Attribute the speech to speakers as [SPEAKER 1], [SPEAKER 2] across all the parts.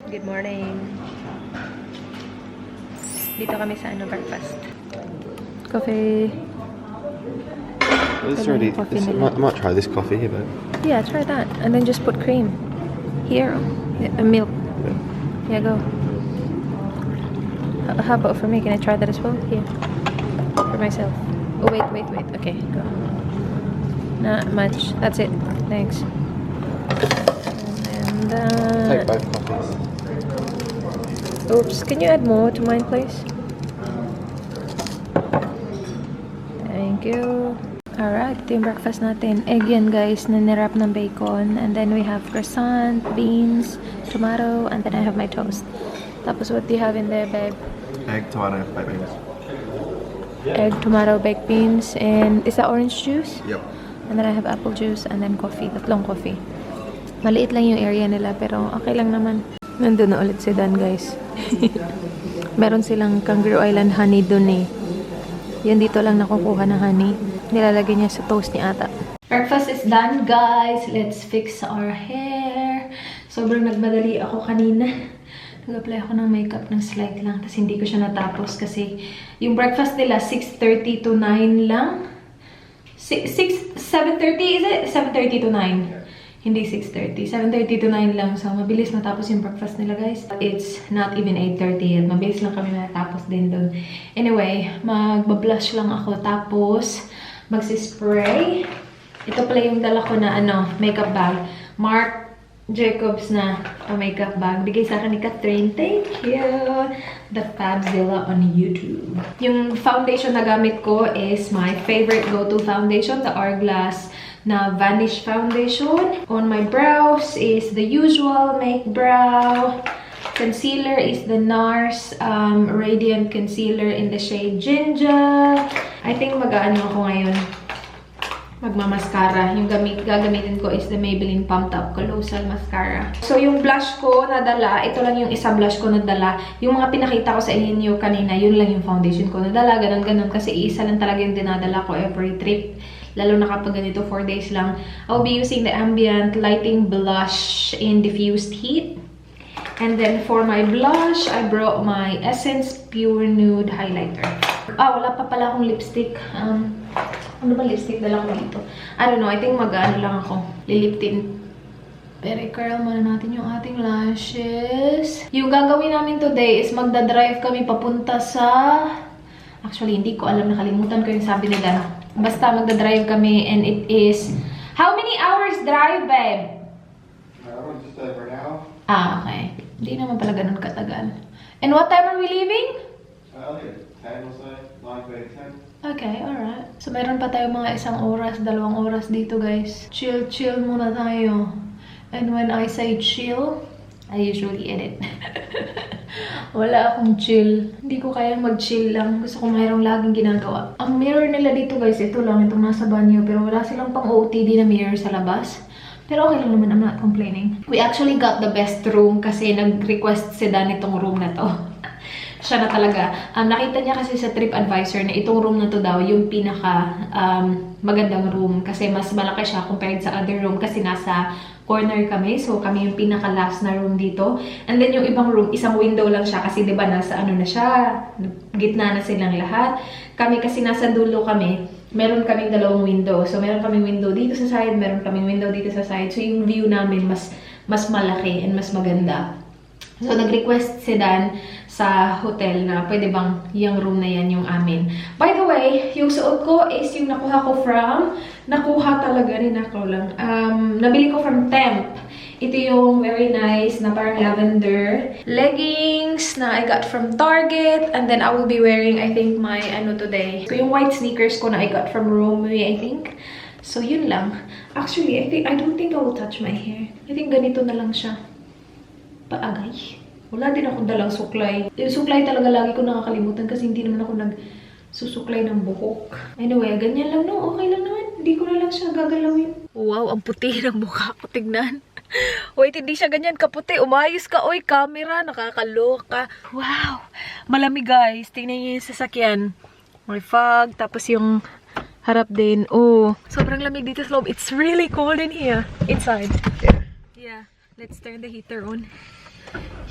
[SPEAKER 1] Good morning. Dito kami sa breakfast. Coffee.
[SPEAKER 2] Well, it's already. I might try this coffee here, but.
[SPEAKER 1] Yeah, try that. And then just put cream. Here. Milk. Yeah, go. How about for me? Can I try that as well? Here. For myself. Oh, wait. Okay, go. Not much. That's it. Thanks. And
[SPEAKER 2] Take both coffees.
[SPEAKER 1] Oops, can you add more to mine, please? Thank you. Alright, ito yung breakfast natin. Egg yan, guys, na nirap ng bacon. And then we have croissant, beans, tomato, and then I have my toast. Tapos, what do you have in there, babe?
[SPEAKER 2] Egg, tomato, baked beans.
[SPEAKER 1] Egg, tomato, baked beans, and is that orange juice?
[SPEAKER 2] Yep.
[SPEAKER 1] And then I have apple juice, and then coffee. Tatlong coffee. Maliit lang yung area nila, pero okay lang naman. Nandun na ulit si Dan, guys. Meron silang Kangaroo Island honey dun eh. Yan dito lang nakukuha ng honey. Nilalagay niya sa toast ni ata. Breakfast is done, guys. Let's fix our hair. Sobrang nagmadali ako kanina. Nag-apply ako ng makeup ng slight lang. Tapos hindi ko siya natapos kasi yung breakfast nila 6:30 to 9 lang. 7:30 is it? 7:30 to 9. Hindi 6:30. 7:30 to 9 lang. So, mabilis matapos yung breakfast nila, guys. It's not even 8:30 yet. Mabilis lang kami matapos din doon. Anyway, mag-blush lang ako. Tapos, magsispray. Ito pala yung dala ko na, makeup bag. Marc Jacobs na makeup bag. Bigay sa akin ni Catherine. Thank you! The Fabzilla on YouTube. Yung foundation na gamit ko is my favorite go-to foundation. The Hourglass na Vanish Foundation. On my brows is the usual Make Brow. Concealer is the NARS Radiant Concealer in the shade Ginger. I think mag-ano ako ngayon. Magmamaskara. Yung gagamitin ko is the Maybelline Pumped Up Colossal Mascara. So, yung blush ko nadala, ito lang yung isa blush ko nadala. Yung mga pinakita ko sa inyo kanina, yun lang yung foundation ko nadala. Ganon-ganon. Kasi isa lang talaga yung dinadala ko every trip. Lalo na kapag ganito, 4 days lang. I'll be using the Ambient Lighting Blush in Diffused Heat. And then for my blush, I brought my Essence Pure Nude Highlighter. Wala pa pala akong lipstick. Ano ba lipstick dala ko dito? I don't know. I think mag-ano lang ako. Liliptin. Pero curl muna natin yung ating lashes. Yung gagawin namin today is magdadrive kami papunta sa... Actually, hindi ko alam. Nakalimutan ko yung sabi nila. Basta magdadrive kami and it is... How many hours drive, babe?
[SPEAKER 2] Just over an hour.
[SPEAKER 1] Okay. Hindi naman pala ganun katagal. And what time are we leaving?
[SPEAKER 2] Earlier, 10 or so. 9:30, 10.
[SPEAKER 1] Okay, alright. So, meron pa tayo mga 1 oras, 2 oras dito, guys. Chill muna tayo. And when I say chill, I usually edit. Wala akong chill. Hindi ko kayang mag-chill lang. Gusto ko mayroong laging ginagawa. Ang mirror nila dito, guys, ito lang. Itong nasa banyo. Pero wala silang pang OOTD na mirror sa labas. Pero okay lang naman. I'm not complaining. We actually got the best room kasi nag-request si Dan itong room na to. Siya na talaga. Nakita niya kasi sa TripAdvisor na itong room na to daw yung pinaka magandang room. Kasi mas malaki siya compared sa other room kasi nasa corner kami. So, kami yung pinaka-last na room dito. And then, yung ibang room, isang window lang siya. Kasi, diba, nasa ano na siya. Gitna na silang lahat. Kami, kasi nasa dulo kami, meron kaming 2 window. So, meron kaming window dito sa side, meron kaming window dito sa side. So, yung view namin, mas malaki and mas maganda. So, nag-request si Dan sa hotel na pwede bang yung room na yan yung amin. By the way, yung suot ko is yung nakuha talaga, nabili ko from Temp. Ito yung very nice na parang lavender leggings na I got from Target. And then I will be wearing, I think, my today. So yung white sneakers ko na I got from Romeo, I think. So yun lang. Actually, I don't think I will touch my hair. I think ganito na lang siya. Paagay. Wala din akong dalang suklay. Yung suklay talaga lagi ko nakakalimutan kasi hindi naman ako nagsusuklay ng buhok. Anyway, ganyan lang no. Okay lang naman. Hindi ko na lang siya gagalawin. Wow, ang puti ng mukha ko. Tignan. Wait, hindi siya ganyan kaputi. Umayos ka. Oy, camera. Nakakaloka. Wow. Malamig, guys. Tingnan niyo yung sasakyan. May fog. Tapos yung harap din. Oh, sobrang lamig dito sa loob. It's really cold in here. Inside. Yeah. Let's turn the heater on.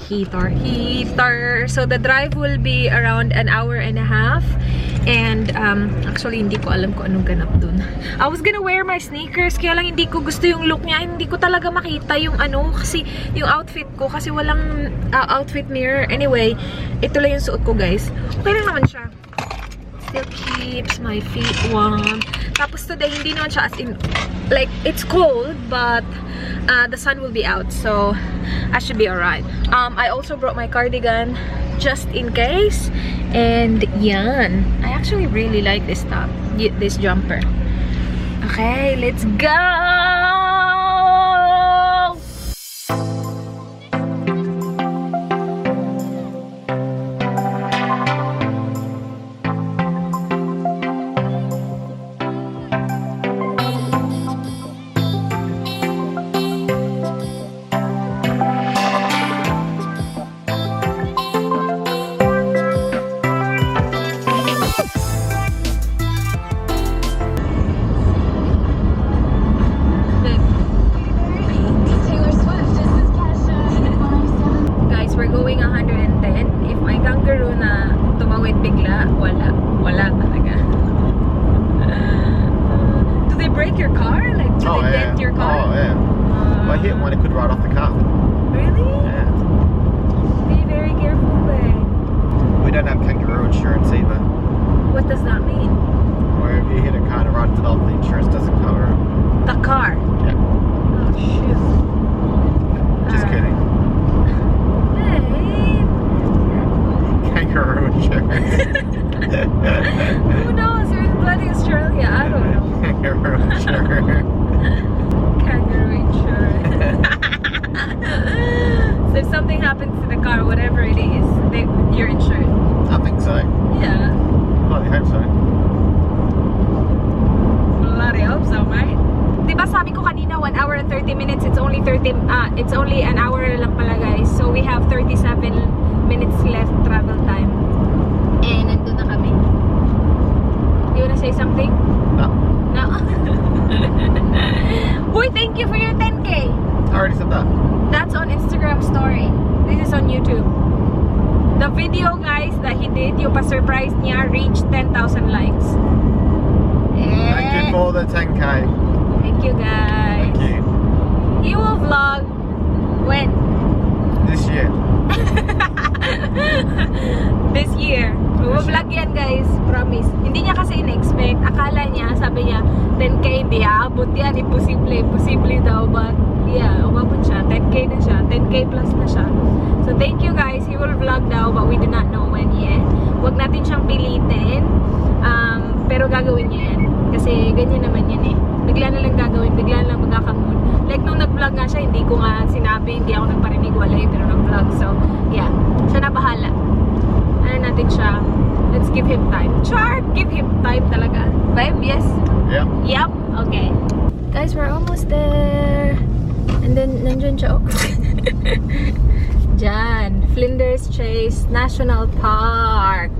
[SPEAKER 1] Heater. So the drive will be around an hour and a half. And actually hindi ko alam kung anong ganap dun. I was gonna wear my sneakers, kaya lang hindi ko gusto yung look niya. Hindi ko talaga makita yung ano, kasi yung outfit ko, kasi walang outfit mirror. Anyway, ito lang yung suot ko, guys. Okay lang naman siya. Still keeps my feet warm. Tapos today, hindi naman siya as in, like, it's cold, but the sun will be out, so I should be alright. I also brought my cardigan just in case. And yan. I actually really like this top, this jumper. Okay, let's go! Wala talaga. Do they break your car? Like, do they dent your car?
[SPEAKER 2] Oh, yeah. If I hit one, it could ride off the car.
[SPEAKER 1] Really?
[SPEAKER 2] Yeah.
[SPEAKER 1] Be very careful, babe.
[SPEAKER 2] We don't have kangaroo insurance either.
[SPEAKER 1] What does that mean?
[SPEAKER 2] Where if you hit a car and rides it off, the insurance doesn't cover it.
[SPEAKER 1] The car?
[SPEAKER 2] Yeah.
[SPEAKER 1] Oh, shoot.
[SPEAKER 2] Just kidding.
[SPEAKER 1] Babe.
[SPEAKER 2] Kangaroo insurance.
[SPEAKER 1] Who knows? You're in bloody Australia. I don't know.
[SPEAKER 2] Kangaroo insurance.
[SPEAKER 1] Kangaroo insurance. So if something happens to the car, whatever it is, you're insured.
[SPEAKER 2] I think so.
[SPEAKER 1] Yeah.
[SPEAKER 2] Bloody hope so.
[SPEAKER 1] Bloody hope so, mate. Diba sabi ko kanina 1 hour and 30 minutes, it's only an hour lang pala, guys. So we have 37 minutes left travel time. And nandun na kami. You wanna say something?
[SPEAKER 2] No.
[SPEAKER 1] No? Uy, thank you for your 10K.
[SPEAKER 2] I already said that.
[SPEAKER 1] That's on Instagram story. This is on YouTube. The video, guys, that he did, yung pa-surprise niya, reached 10,000 likes.
[SPEAKER 2] Thank you for the 10K.
[SPEAKER 1] Thank you, guys.
[SPEAKER 2] Thank you.
[SPEAKER 1] He will vlog when?
[SPEAKER 2] This year.
[SPEAKER 1] This year. Vlog yan, guys. Promise. Hindi niya kasi in-expect. Akala niya, sabi niya, 10K, hindi aabot yan. Imposible daw. But, yeah, umabot siya. 10K na siya. 10K plus na siya. So, thank you, guys. He will vlog daw, but we do not know when yet. Huwag natin siyang pilitin. Pero gagawin niya yan. Kasi ganyan naman yan eh. Bigla na lang gagawin. Bigla na lang magkakamood. Like, nung nag-vlog nga siya, hindi ko nga sinabi. Hindi ako nagparinig walay, pero nag-vlog. So, yeah. Siya na bahala. Ano natin siya? Let's give him time. Char! Give him time talaga. Vibe? Yes?
[SPEAKER 2] Yeah.
[SPEAKER 1] Yep. Okay. Guys, we're almost there. And then, nandyan siya. Oh. Diyan. Flinders Chase National Park.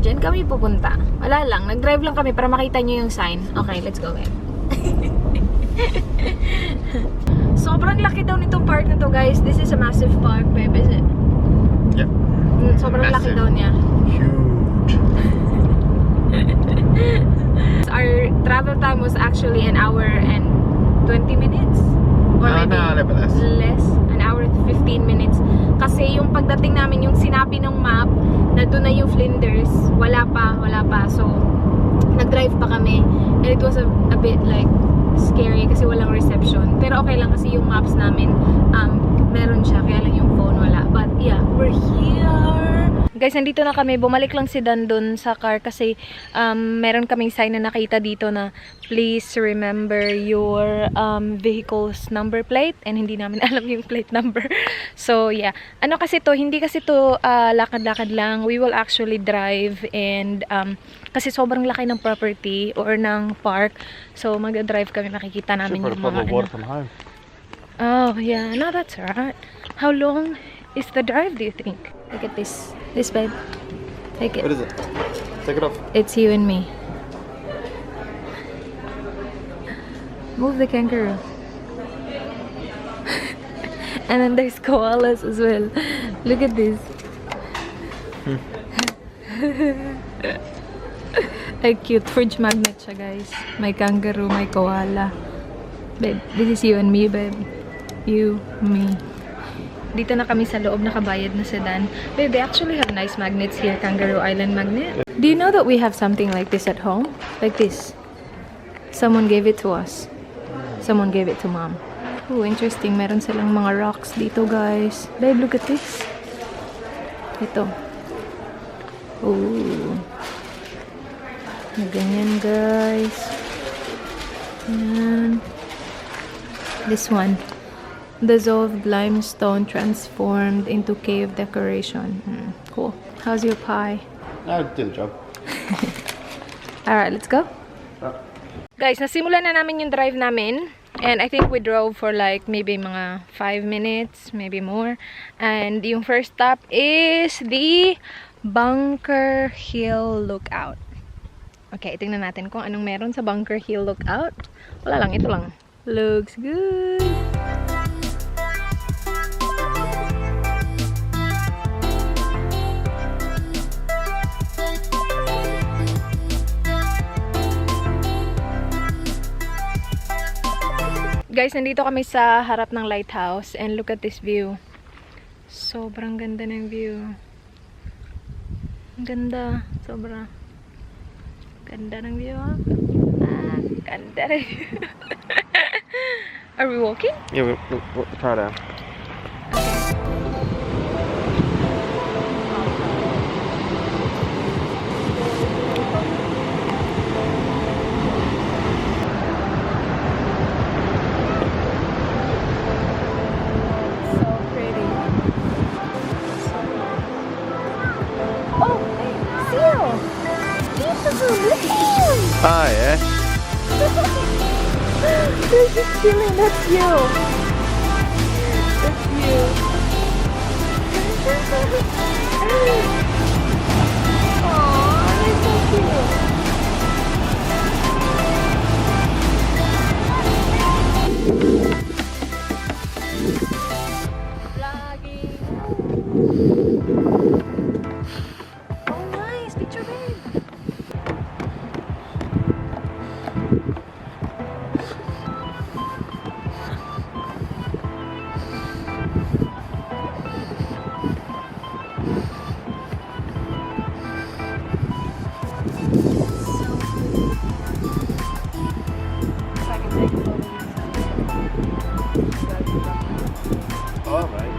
[SPEAKER 1] Diyan kami pupunta. Wala lang. Nag-drive lang kami para makita nyo yung sign. Okay, let's go guys. Sobrang laki daw nitong park na to, guys. This is a massive park, babe, is it?
[SPEAKER 2] Yep.
[SPEAKER 1] Sobrang laki daw niya.
[SPEAKER 2] Huge.
[SPEAKER 1] Our travel time was actually an hour and 20 minutes. Or maybe
[SPEAKER 2] no, a little bit less.
[SPEAKER 1] Less. An hour and 15 minutes. Kasi yung pagdating namin, yung sinabi ng map, na doon na yung Flinders, wala pa. So, nag-drive pa kami. And it was a bit like scary kasi walang reception. Pero okay lang kasi yung maps namin, meron siya. Kaya lang yung phone wala. But yeah, we're here. Guys, nandito na kami. Bumalik lang si Dan dun sa car kasi meron kaming sign na nakita dito na please remember your vehicle's number plate, and hindi namin alam yung plate number. So, yeah. Ano kasi to, hindi kasi to lakad-lakad lang. We will actually drive and kasi sobrang laki ng property or ng park. So, mag-drive kami, makikita namin yung mga ano. Oh, yeah. No, that's right. How long is the drive, do you think? Look at this. This, babe. Take it.
[SPEAKER 2] What is it? Take it off.
[SPEAKER 1] It's you and me. Move the kangaroo. And then there's koalas as well. Look at this. Ay, cute. Fridge magnet siya, guys. May kangaroo, may koala. Babe, this is you and me, babe. You, me. Dito na kami sa loob, nakabayad na sedan. Babe, they actually have nice magnets here. Kangaroo Island magnet. Do you know that we have something like this at home? Like this. Someone gave it to us. Someone gave it to mom. Oh, interesting. Meron silang mga rocks dito, guys. Babe, look at this. Ito. Oh. Ganyan, guys. Yan. This one. Dissolved limestone transformed into cave decoration. Cool. How's your pie?
[SPEAKER 2] No, did the job.
[SPEAKER 1] Alright, let's go. Guys, nasimulan na namin yung drive namin. And I think we drove for like maybe mga 5 minutes, maybe more. And yung first stop is the Bunker Hill Lookout. Okay, tingnan natin kung anong meron sa Bunker Hill Lookout. Wala lang, ito lang. Looks good. Guys, nandito kami sa harap ng lighthouse and look at this view. Sobrang ganda ng view. Ganda, sobra. Ganda ng view. Ganda ng view. Are we walking?
[SPEAKER 2] Yeah, we'll walk the car down. Ah, yeah.
[SPEAKER 1] They're just chilling. That's you. That's you. Aww, they're so cute. Vlogging. Oh, nice. Picture, babe.
[SPEAKER 2] Oh, right.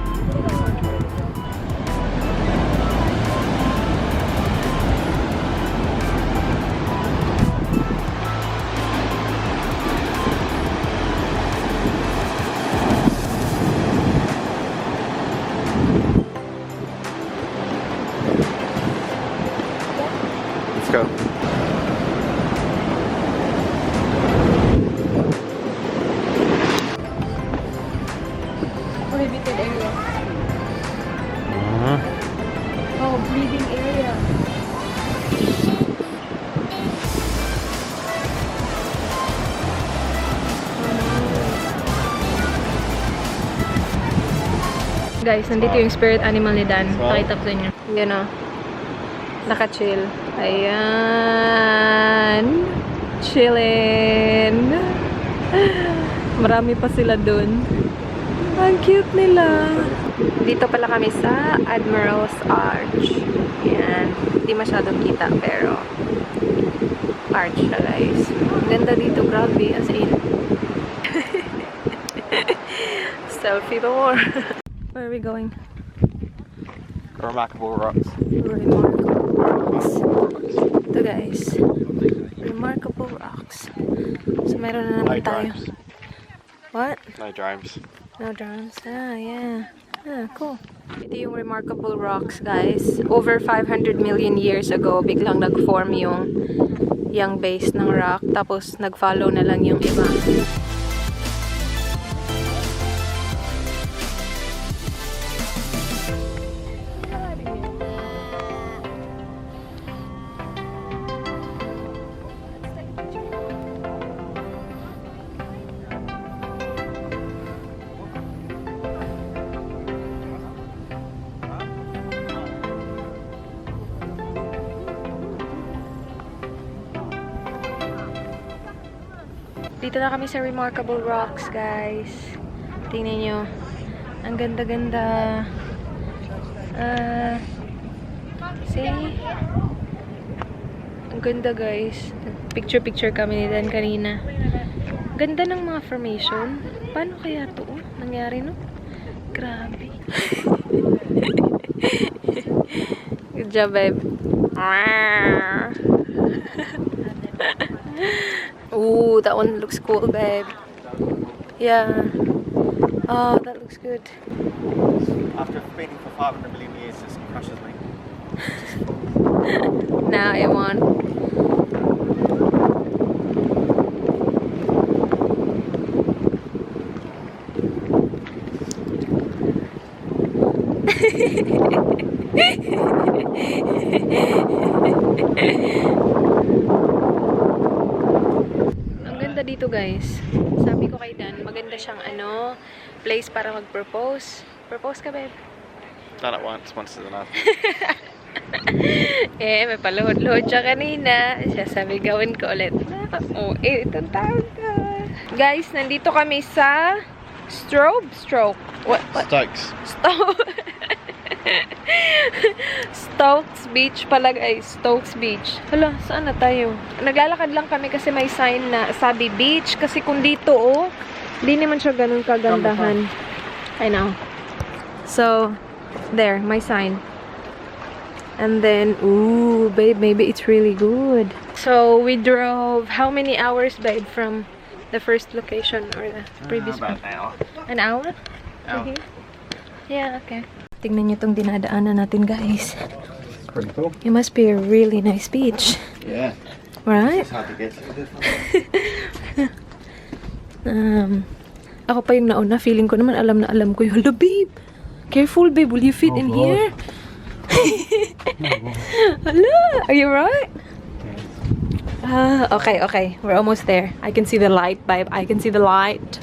[SPEAKER 2] Let's go.
[SPEAKER 1] Prohibited area. Oh, bleeding area. Guys, nandito yung spirit animal ni Dan. Nakita ko sa inyo. Yan o. Naka-chill. Ayan. Chillin'. Marami pa sila dun. Ang cute nila. Dito pala kami sa Admiral's Arch. Ayan. Hindi masyadong kita pero arch siya, guys. Ganda dito. Grabe. As in. Selfie the war. Where are we going?
[SPEAKER 2] Remarkable rocks.
[SPEAKER 1] Remarkable rocks. Ito, guys. Remarkable rocks. So, meron na naman tayo. What?
[SPEAKER 2] No drums.
[SPEAKER 1] No drums. Ah, yeah. Ah, cool. Ito yung Remarkable Rocks, guys. Over 500 million years ago, biglang nag-form yung base ng rock. Tapos, nag-follow na lang yung iba. Dito na kami sa Remarkable Rocks, guys. Tingnan nyo. Ang ganda-ganda. See? Ang ganda, guys. Picture-picture kami ni Dan kanina. Ganda ng mga formation. Paano kaya to? Nangyari, no? Grabe. Good job, babe. Ooh, that one looks cool, babe. Yeah. Oh, that looks good.
[SPEAKER 2] After painting for 500 million years, this crushes me.
[SPEAKER 1] Now I want. Ang ganda dito, guys. Sabi ko kay Dan, maganda siyang place para mag-propose. Propose ka, babe?
[SPEAKER 2] Done it once is enough.
[SPEAKER 1] May paluhod-luhod siya kanina. Siya sabi, gawin ko ulit. Itong tawag ka. Guys, nandito kami sa Stroke. What?
[SPEAKER 2] Stokes.
[SPEAKER 1] Stokes Beach pala, guys. Stokes Beach. Hala, saan na tayo? Naglalakad lang kami kasi may sign na sabi beach. Kasi kung dito, hindi naman siya ganun kagandahan. I know. So, there, my sign. And then, ooh, babe, maybe it's really good. So, we drove how many hours, babe, from the first location or the previous one?
[SPEAKER 2] About an hour.
[SPEAKER 1] An hour?
[SPEAKER 2] Hour.
[SPEAKER 1] Okay. Yeah, okay. Tingnan nyo itong dinadaanan natin, guys.
[SPEAKER 2] Pretty cool.
[SPEAKER 1] It must be a really nice beach.
[SPEAKER 2] Yeah.
[SPEAKER 1] Right?
[SPEAKER 2] It's hard to get to.
[SPEAKER 1] Ako pa yung nauna. Feeling ko naman alam na alam ko yung, hello, babe. Careful, babe. Will you fit in here? Hello. Are you right? Okay. We're almost there. I can see the light, babe. I can see the light.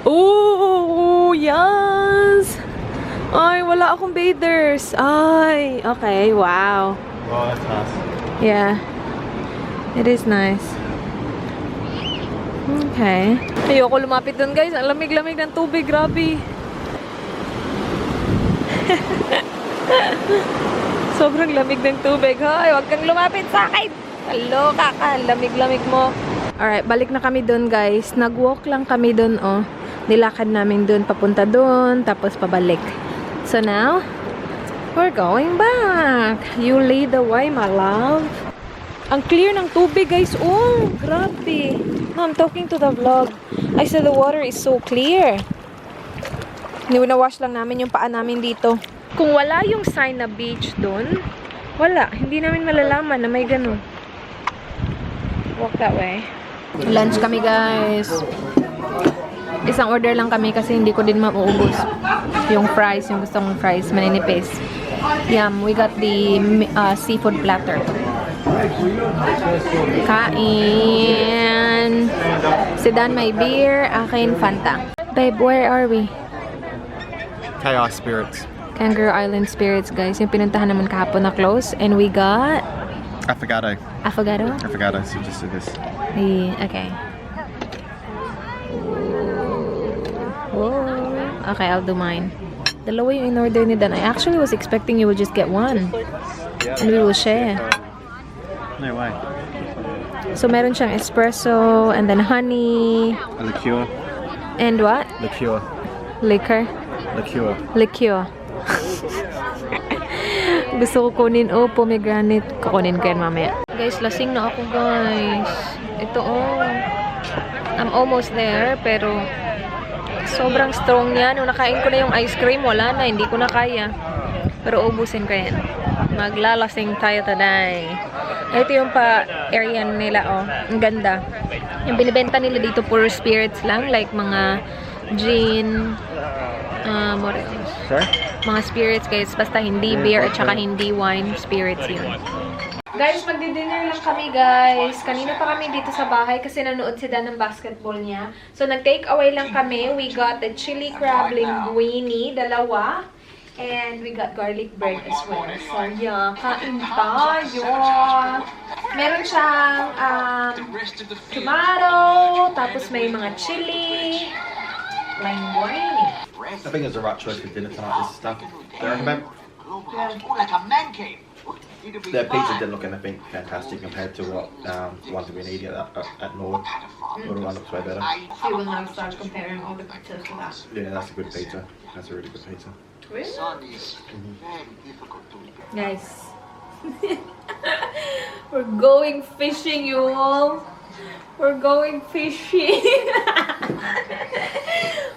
[SPEAKER 1] Oh, yes. Ay, wala akong bathers. Ay, okay. Wow.
[SPEAKER 2] Oh, that's nice.
[SPEAKER 1] Yeah. It is nice. Okay. Ayoko lumapit dun, guys. Ang lamig-lamig ng tubig. Grabe. Sobrang lamig ng tubig. Hoy, wag kang lumapit sa akin. Kaloka ka. Lamig-lamig mo. Alright, balik na kami dun, guys. Nag-walk lang kami dun, Nilakad namin dun, papunta dun, tapos pabalik. So now, we're going back. You lead the way, my love. Ang clear ng tubig, guys. Oh, grabe. No, I'm talking to the vlog. I said the water is so clear. Niwash lang namin yung paa namin dito. Kung wala yung sign na beach dun, wala. Hindi namin malalaman na may ganun. Walk that way. Lunch kami, guys. Isang order lang kami kasi hindi ko din mauubos. Yung fries, yung gusto kong fries, maninipis. Yum, we got the seafood platter. Kain. Si Dan may beer, akin Fanta. Babe, where are we?
[SPEAKER 2] Chaos Spirits.
[SPEAKER 1] Kangaroo Island Spirits, guys. Yung pinuntahan naman kahapon na close. And we got...
[SPEAKER 2] Affogato.
[SPEAKER 1] Affogato?
[SPEAKER 2] Affogato, so just do this.
[SPEAKER 1] Okay. Okay, I'll do mine. Dalawa yung in-order ni Dan. I actually was expecting you would just get one. And we will share.
[SPEAKER 2] No way.
[SPEAKER 1] So, meron siyang espresso, and then honey.
[SPEAKER 2] A liqueur.
[SPEAKER 1] And what?
[SPEAKER 2] Liqueur.
[SPEAKER 1] Liquor?
[SPEAKER 2] Liqueur.
[SPEAKER 1] Liqueur. Gusto ko kunin, pomegranate. Kukunin ko yan mamaya. Guys, lasing na ako, guys. Ito, I'm almost there, pero sobrang strong niya. Nung nakain ko na yung ice cream, wala na. Hindi ko na kaya. Pero ubusin ko yan. Maglalasing tayo today. Ito yung area nila, Ang ganda. Yung binibenta nila dito, puro spirits lang. Like mga gin, what else?
[SPEAKER 2] Sorry?
[SPEAKER 1] Mga spirits, guys. Basta hindi beer at saka hindi wine. Spirits yun. Guys, magdi-dinner lang kami, guys. Kanina pa kami dito sa bahay kasi nanood si Dan ng basketball niya. So, nag-take away lang kami. We got the chili crab linguine, dalawa. And we got garlic bread as well. So, yeah, kain tayo. Meron siyang tomato, tapos may mga chili, linguine.
[SPEAKER 2] I think it's the right choice for dinner tonight, this stuff. Do you reckon, babe? Their pizza didn't look anything fantastic compared to what ones we've been eating at Norwood. Norwood one looks way better.
[SPEAKER 1] You will now start comparing all the pizzas to that.
[SPEAKER 2] Yeah, that's a good pizza. That's a really good pizza.
[SPEAKER 1] Really? Guys, we're going fishing, you all. We're going fishing.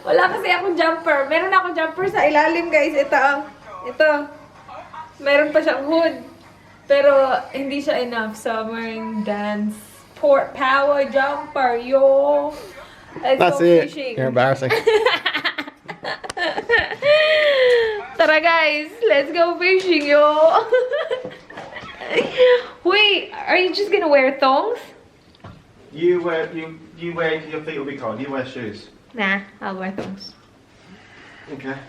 [SPEAKER 1] Wala kasi akong jumper. Meron akong jumper sa ilalim, guys. Ito. Meron pa siyang hood. Pero hindi siya enough. So I'm wearing Dan's Port Power jumper, yo. Let's go fishing.
[SPEAKER 2] You're embarrassing.
[SPEAKER 1] Tara, guys. Let's go fishing, yo. Wait, are you just gonna wear thongs?
[SPEAKER 2] You wear your feet will be cold. You wear shoes.
[SPEAKER 1] Nah, I'll wear thongs.
[SPEAKER 2] Okay.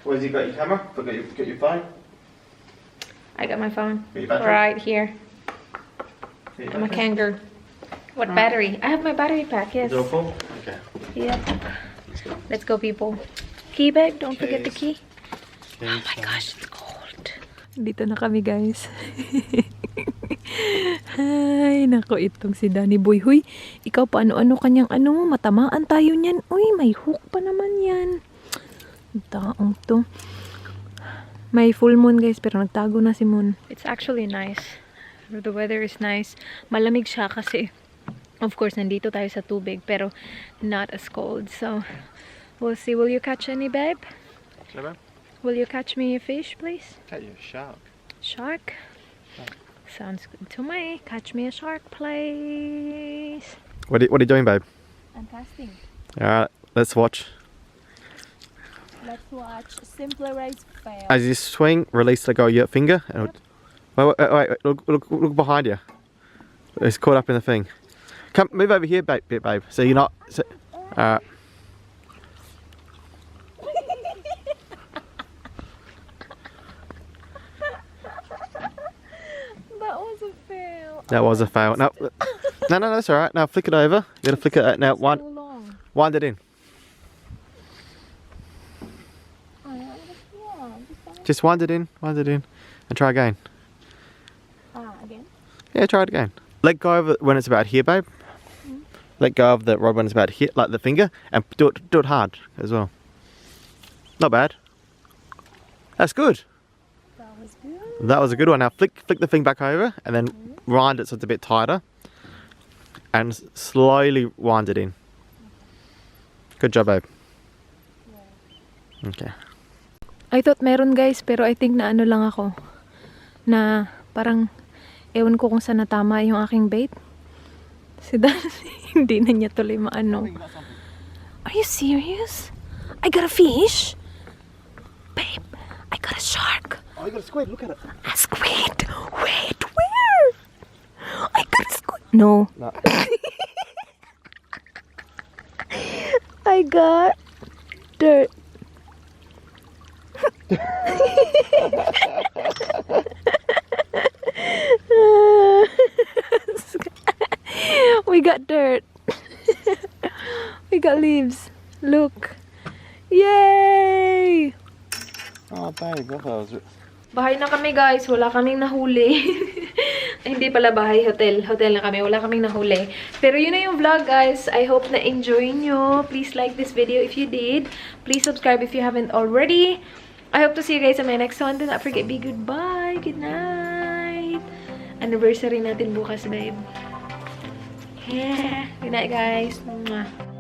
[SPEAKER 2] Where's you got your camera? Got your phone?
[SPEAKER 1] I got my phone
[SPEAKER 2] Got your battery?
[SPEAKER 1] right here. I'm a kangaroo. What battery? I have my battery pack, yes.
[SPEAKER 2] Is it all full? Okay.
[SPEAKER 1] Yep. Let's go, people. Key bag, don't forget the key. Oh my gosh, it's cold. Dito na kami, guys. Ay, nako, itong si Danny Boy. Huy, ikaw pa ano-ano kanyang matamaan tayo niyan. Uy, may hook pa naman yan. Taong to. May full moon, guys, pero nagtago na si Moon. It's actually nice. The weather is nice. Malamig siya kasi, of course, nandito tayo sa tubig, pero not as cold. So, we'll see. Will you catch any, babe?
[SPEAKER 2] Hello, babe?
[SPEAKER 1] Will you catch me a fish, please?
[SPEAKER 2] Catch you a shark.
[SPEAKER 1] Shark? Sounds good to me. Catch me a shark, please.
[SPEAKER 2] What are you doing, babe?
[SPEAKER 1] I'm casting.
[SPEAKER 2] Alright, let's watch.
[SPEAKER 1] Let's watch Simpler Race fail.
[SPEAKER 2] As you swing, release, let go of your finger. And wait, look behind you. It's caught up in the thing. Come, move over here, babe. So you're not. So,
[SPEAKER 1] That was a fail.
[SPEAKER 2] that was a fail. No, that's all right. Now flick it over. You gotta flick it. Now
[SPEAKER 1] So long.
[SPEAKER 2] wind it in. Just wind it in, and try again.
[SPEAKER 1] Again?
[SPEAKER 2] Yeah, try it again. Let go of it when it's about here, babe. Let go of the rod when it's about here, like the finger, and do it hard as well. Not bad. That's good.
[SPEAKER 1] That was good.
[SPEAKER 2] That was a good one. Now flick the thing back over, and then wind it so it's a bit tighter, and slowly wind it in. Good job, babe. Okay.
[SPEAKER 1] I thought meron, guys, pero I think na lang ako. Na parang ewan ko kung saan natama yung aking bait. Si Dan, hindi na niya tuloy maano. Are you serious? I got a fish? Babe, I got a shark.
[SPEAKER 2] Oh, you got a squid. Look at it.
[SPEAKER 1] A squid? Wait, where? I got a squid. No. I got dirt. We got dirt. We got leaves. Look. Yay!
[SPEAKER 2] Oh, babe, that was.
[SPEAKER 1] Bahay na kami, guys. Wala kaming nahuli. Hindi pala bahay, hotel. Hotel na kami. Wala kaming nahuli. Pero yun na yung vlog, guys. I hope na enjoy nyo. Please like this video if you did. Please subscribe if you haven't already. I hope to see you guys on my next one. Do not forget, be goodbye. Good night. Anniversary natin bukas, babe. Good night, guys. Mwah.